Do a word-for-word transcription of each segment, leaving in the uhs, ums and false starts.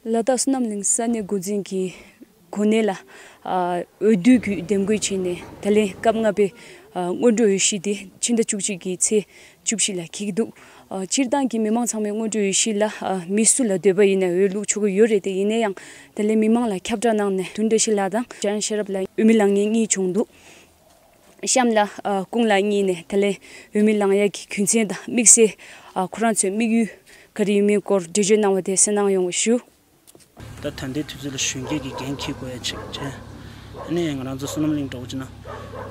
ལ་དྭགས་བསོད་ནམས་གླིང་ས་གནས་འགོ་འཛིན་གྱི་གོ་གནས་ལ་ཨ་འོས་བསྡུ་བརྒྱུད་འདེམས་བསྐོ་བྱས་ནས། ད་ལན་སྐབས་ལྔ་པའི་ཨ་སྔོན་འགྲོའི་འོས་གཞི་དེ་ཕྱི་ཟླ་བཅུ་གཅིག་གི་ཚེས་བཅུ་བཞི་ལ་འཁེལ་གྱི་འདུག་ཨ་སྤྱིར་བཏང་གི་མི་མང་ཚང་མས་སྔོན་འགྲོའི་འོས་གཞི་ལ་ཨ་མི་སུ་ལ་འདོད་པ་ཡིན་ན་འོས་བླུག་ཆོག་གི་ཡོད་རེད་དེ། ཡིན་ན་ཡང་ད་ལན་མི་མང་ལ་ཁྱབ་བསྒྲགས་གནང་ནས། དོན་བཀྲ་ཤིས་ལགས་དང་འཇམ་དབྱངས་ཤེས་རབ་ལགས་འོས་མི་ལངས་མཁན་གཉིས་བྱུང་འདུག་གཤམ་ལ་ཨ་སྐུ་ངོ་ལགས་གཉིས་ནས་ད་ལན་འོས་མི་ལངས་ཡག་གི་རྒྱུ་མཚན་དང་དམིགས་བསལ་ཨ་ཁོ་རང་ཚོའི་དམིགས་ཡུལ་ག་རེ་ཡོད་མེད་སྐོར་འགྲེལ་བརྗོད་གནང་བ་དེ་གསན་གནང་ཡོང་བ་ཞུ། ད་ད་ལྟའི་དུས་ཚོད་ལ་གཞོན་སྐྱེས་ཀྱི་འགན་འཁྱེར་དགོས་ཡ་ཅིག་བྱས། ཨ་ནི་ང་རང་ཚོ་བསོད་ནམས་གླིང་འདྲ་བོ་བྱས་ན།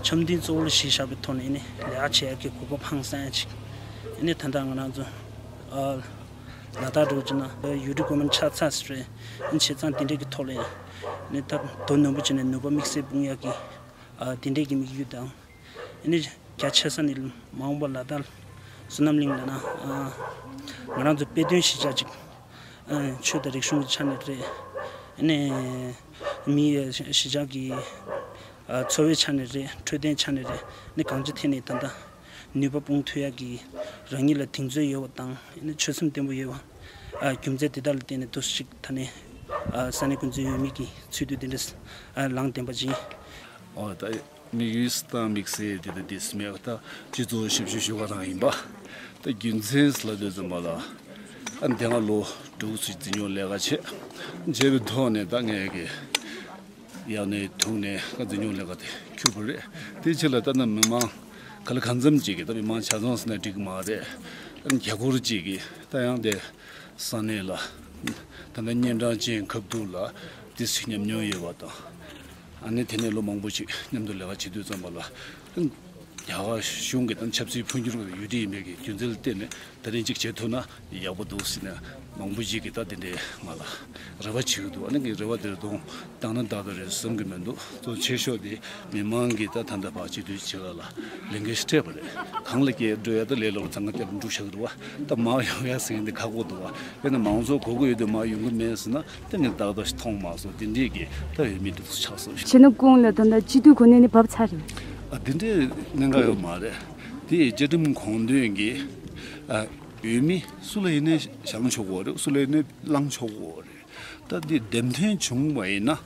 འཆམ་མཐུན་གཙོ་བོར་གཞི་བཞག་པའི་ཐོག་ནས་ཨ་ནི་ལས་ཀ་བྱེད་ཡ་གི་གོ་སྐབས་ཧང་སང་ཡ་ཅིག་ཨ་ནི་ད་ལྟ་ང་རང་ཚོ་ཨ་ལ་དྭགས་འདྲ་བོ་བྱས་ན་ཡུ་ཊི་གོ་མན་ཆགས་ཚར་ཟེར་རེད། ཨ་ནི་བྱས་ཙང་དེ་འདྲས་ཀྱི་ཐོག་ལ་ཡང་ཨ་ནི་ད་དོ་ནན་པོ་བྱས་ནས་ནུས་པ་དམིགས་བསལ་སྤུངས་ཡ་གི་ཨ་དེ་འདྲས་ཀྱི་དམིགས་ཡུལ་དང་། ཨ་ནི་རྒྱ་ཆེ་ས་ནས་མ་འོངས་པ་ལ་དྭགས་བསོད་ནམས་གླིང་ལབ་ན་ཨ་ང་རང་ཚོ་དཔེ་སྟོན་གཞིས་ཆགས་ཅིག་ཨ་ཆོས་དང་རིག་གཞུང་གི་ཆ་ནས་རེད། ཨ་ནི་མིའི་གཞིས་ཆགས་ཀྱི་ཨ་འཚོ་བའི་ཆ་ནས་རེད། འཕྲོད་བསྟེན་ཆ་ནས་རེད། ཨ་ནི་གང་ཅི་ཐད་ནས་ད་ལྟ་ནུས་པ་སྤུངས་ཐུབ་ཡ་གི་རང་ཉིད་ལ་གདེང་ཚོད་ཡོད་པ་དང་། ཨ་ནི་ཆོད་སེམས་བརྟན་པོ་ཡོད་པ། ཨ་རྒྱུ་མཚན་དེ་དག་ལ་བརྟེན་ནས་འདུག་སེ་ཅིག་ད་ནི་ཨ་ས་གནས་འགོ་འཛིན་འོས་མི་གི་ཚུལ་དུ་དེ་འདྲ་ཨ་ལངས་བསྡད་པ་ཅིག་ཨོ་ད་དམིགས་ཡུལ་དང་དམིགས་བསལ་དེ་དང་དེ་སྨྲས་པ། ད་སྤྱི་ཚོགས་ཞིབ་འཇུག་ཞུ་བ་རང་ཡིན་པ། ད་རྒྱུ་མཚན་ལབ་དུས་ཙམ་པ་ལ། ཨ་དེ་སྔ་ལོ་དྲུག་ཙམ་འཛིན་སྐྱོང་ལས་ཀ་བྱས། བྱས་པའི་ཐོག་ནས་ད་ངས་ཀྱི་ཡག་ནས་ཐུག་ནས་ད་འཛིན་སྐྱོང་ལས་ཀ་དེ་འཁྱུར་བ་རེད། དེ་ཕྱིར་ལ་ད་ནི་མི་མང་ག་ལ་གང་འཚམ་ཅིག་གིས། ད་མི་མང་ཆ་ཚང་ཟེར་ན་འགྲིག་གི་མ་རེད། ཨ་རྒྱ་སྒོར་ཅིག་གིས་ད་ཡང་དེ་ས་གནས་ལ་ད་ལྟ་གཉན་འཕྲང་ཅན་ཁ་ཐུག་ལ་དེ་ཚོའི་ཉམས་མྱོང་ཡོད་པ་དང་། ཨ་ནི་དེ་ནས་ལོ་མང་པོ་ཞིག་མཉམ་དུ་ལས་ཀ་བྱེད་དུས་ཙམ་པ་ལ། རྒྱ་གར་གཞུང་གི་དང་ཆབ་སྲིད་འཕོ་འགྱུར་ཡོད་དེ་ཡིན་པའི་གི་རྒྱུ་མཚན་ལ་བརྟེན་ནས་ད་རིང་གཅིག་བྱེད་ཐུབ་ན་ཡག་པོ་འདུག་ཟེར་ནས་མང་པོ་ཞིག་གིས་ད་དེ་འདྲའི་ང་ལ་རེ་བ་བྱེད་ཀྱི་འདུག་ཨ་ནི་གི་རེ་བ་དེར་གདོང་བཏང་ན་ཏག་ཏག་རེད་བསམ་གྱི་མི་འདུག་གཙོ་ཆེ་ཤོས་དེ་མི་མང་གིས་ད་ད་ལྟ་བར་སྤྱི་འཐུས་ཆེ་ཁག་ལ་ལས་འགན་ཞིག་སྤྲད་པ་རེད། གང་ལ་སྐད་འགྲོ་ཡ་ད་ལས་སླ་པོ་ཚང་མ་སྐྱབས་འགྲོ་བཞག་གི་འདུག་བ། ད་མར་ཡོང་ཡ་ཟེར་མཁན་དེ་ཁག་པོ་འདུག་བ། དཔེར་ན་མང་ཚོགས་གོ་གི་ཡོད་དུས་མར་ཡོང་གི་མེད་ཟེར་ན། ད་ངས་ཏག་ཏག་ཞིག་མཐོང་མ་སོང་། དེ་འདྲས་ཀྱི་ད་འོས་མི་དེ་ཚོ་ཆགས་སོང་། བྱས་ན་སྐུ་ངོ་ལགས། ད་ལྟ་སྤྱི་འཐུས་གོ་གནས་ནི་བབས་ཚར་རེད། ཨ་དེ་འདྲས་གནད་འགག་ཡོད་མ་རེད། དེ་བཅའ་ཁྲིམས་དགོངས་དོན་གྱི་ཨ་འོས་མི་སུ་ལ་ཡིན་ནའི་བཞེངས་ཆོག་གི་རེད། སུ་ལ་ཡིན་ནའི་བླངས་ཆོག་གི་རེད། ད་དེ་འདེམས་ཐོན་བྱུང་བ་ཡིན་ན།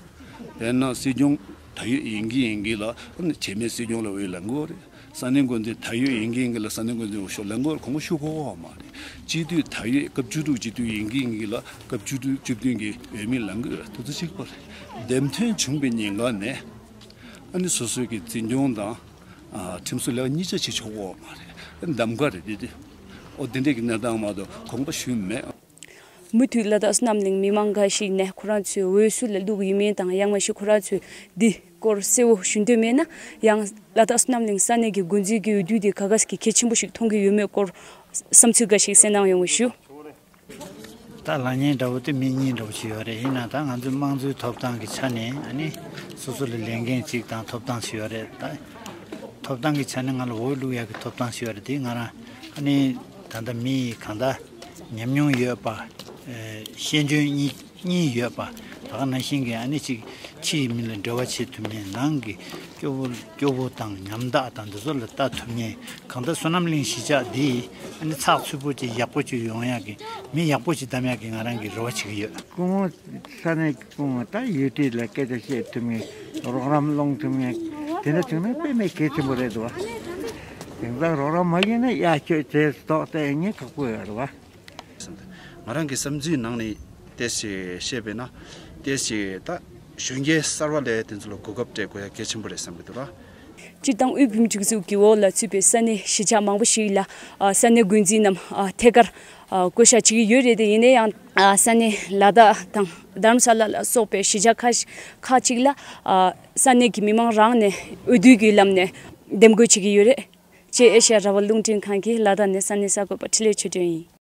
དཔེར་ན་སྲིད་སྐྱོང་ད་ཡོད་ཡིན་གྱི་ཡིན་གྱི་ལ་ཨ་ནི་བྱེས་མའི་སྲིད་སྐྱོང་ལ་འོས་ལེན་གྱི་རེད། ས་གནས་འགོ་འཛིན་ད་ཡོད་ཡིན་གྱི་ཡིན་གྱི་ལ་ས་གནས་འགོ་འཛིན་འོས་ཤོག་ལེན་གྱི་རེད། ཁོང་ཁོ་ཤོག་ཁག་པོ་མ་རེད། སྤྱི་འཐུས་ད་ཡོད་སྐབས་བཅུ་དྲུག་སྤྱི་འཐུས་ཡིན་གྱི་ཡིན་གྱི་ལ་སྐབས་བཅུ་དྲུག་བཅུ་བདུན་གྱི་འོས་མི་ལེན་གྱི་རེད། དེ་ཚོ་གཅིག་པ་རེད། འདེམས་ཐོན་བྱུང་བའི་ཉིན་ག་ནས་ཨ་ནི་སོ་སོའི་གི་འཛིན་སྐྱོང་དང་ཨ་ཁྲིམས་བཟོ་ལས་ཀ་གཉིས་ཆ་བྱེད་ཆོག་གི་མ་རེད། གདམ་ག་རེད་དེ་དེ། ཨོ་དེ་འདྲས་ཀྱི་གནས་སྟངས་མ་གཏོགས་དགོངས་པ་ཞུས་མེད། མུ་མཐུད་ལ་དྭགས་བསོད་ནམས་གླིང་མི་མང་འགའ་ཞིག་ནས་ཁོ་རང་ཚོས་འོས་སུ་ལ་བླུགས་ཡོད་མེད་དང་། ཡང་མ་གཞི་ཁོ་རང་ཚོས་འདི་སྐོར་གསལ་བོ་ཞུ་འདོད་མེད་ན་ཡང་ལ་དྭགས་བསོད་ནམས་གླིང་ས་གནས་ཀྱི་འགོ་འཛིན་གྱི་འོས་བསྡུ་དེ་ག་ག་ཟེ་གི་གལ་ཆེན་པོ་ཞིག་མཐོང་གི་ཡོད་མེད་སྐོར་བསམ་ཚུལ་འགའ་ཞིག་གསན་གནང་ཡོང་བ་ཞུ། ད་ལབ་མཁན་འདྲ་བོ་དེ་མི་གཉིས་འདྲ་བོ་ཞིག་ཡོད་རེད། ཡིན་ན་ད་ང་ཚོའི་དམངས་གཙོའི་ཐོབ་ཐང་གི་ཆ་ནས་ཨ་ནི་སོ་སོ་ལ་ལས་འགན་གཅིག་དང་ཐོབ་ཐང་ཞིག་ཡོད་རེད། ད་ཐོབ་ཐང་གི་ཆ་ནས་ང་ལ་འོས་བླུག་ཡག་གི་ཐོབ་ཐང་ཞིག་ཡོད་རེད། དེ་ང་རང་ཨ་ནི་ད་ལྟ་མི་གང་ལྟར་ཉམས་མྱོང་ཡོད་པ། ཨེ་ཤེས་འཇོན་གཉིས་གཉིས་ཡོད་པ། ད་ག་ནང་བཞིན་གྱི་ཨ་ནི་ཅིག་ཕྱི་ཡི་མི་ལ་འབྲེལ་བ་བྱེད་ཐུབ་མཁན། ནང་གི་སྐྱོ་བོ་སྐྱོ་བོ་དང་ཉམ་ཐག་དང་འདི་ཚོ་ལ་ལྟ་ཐུབ་མཁན། གང་ལྟར་བསོད་ནམས་གླིང་གཞིས་ཆགས་འདི་ཨ་ནི་ཚགས་ཚུད་པོ་ཅིག་ཡག་པོ་ཅིག་ཡོང་ཡག་གི་མི་ཡག་པོ་ཅིག་གདམ་ཡག་གི་ང་རང་གི་རེ་བ་བྱེད་ཀྱི་ཡོད། སྐུ་ངོ་ས་གནས་ཀྱི་སྐུ་ངོ་ད་ཡུལ་སྲིད་ལ་སྐད་ཆ་བཤད་ཐུབ་མཁན། རོགས་རམ་སློང་ཐུབ་མཁན་དེ་འདྲ་བྱུང་ན་དཔེ་མི་གལ་ཆེན་པོ་རེད་འདུག་བ། དེང་སང་རོགས་རམ་མ་བྱས་ན་གཡར་ཆོད་བྱས་ཏོག་ཙམ་ཡིན་ཁག་པོ་ཡོད་རེད་བ། ང་རང་གི་བསམ་ཚུལ་ནང་ནས་ཏོག་ཙམ་བཤད་པས་ན། ཏོག་ཙམ་ད་གཞོན་སྐྱེས་གསར་བ་ལ་དེ་ཚོ་ལ་གོ་སྐབས་སྤྲད་དགོས་ཡ་གལ་ཆེན་པོ་རེད་བསམ་གྱི་འདུག་ར། སྤྱིར་བཏང་དབུས་བོད་མིའི་སྒྲིག་འཛུགས་ཀྱི་འོག་ལ་ཚུད་པའི་ས་གནས་གཞིས་ཆགས་མང་པོ་ཞིག་ལ་ཨ་ས་གནས་འགོ་འཛིན་རྣམས་ཨ་ཐད་ཀར་ཨ་བསྐོ་བཞག་བྱེད་ཀྱི་ཡོད་རེད་དེ། ཡིན་ན་ཡང་ཨ་ས་གནས་ལ་དྭགས་དང་རྡ་རམ་ས་ལ་ལ་སོགས་པའི་གཞིས་ཆགས་ཁག་ཁག་ཅིག་ལ་ཨ་ས་གནས་ཀྱི་མི་མང་རང་ནས་འོས་བསྡུ་གྱི་ལམ་ནས་འདེམས་བསྐོ་བྱེད་ཀྱི་ཡོད་རེད། ཅེས་ཨེ་ཤ་ཡ་རང་དབང་རླུང་འཕྲིན་ཁང་གི་ལ་དྭགས་ནས་ས་གནས་གསར་འགོད་པ་འཕྲིན་ལས་ཆོས་སྒྲོན་ཡིན།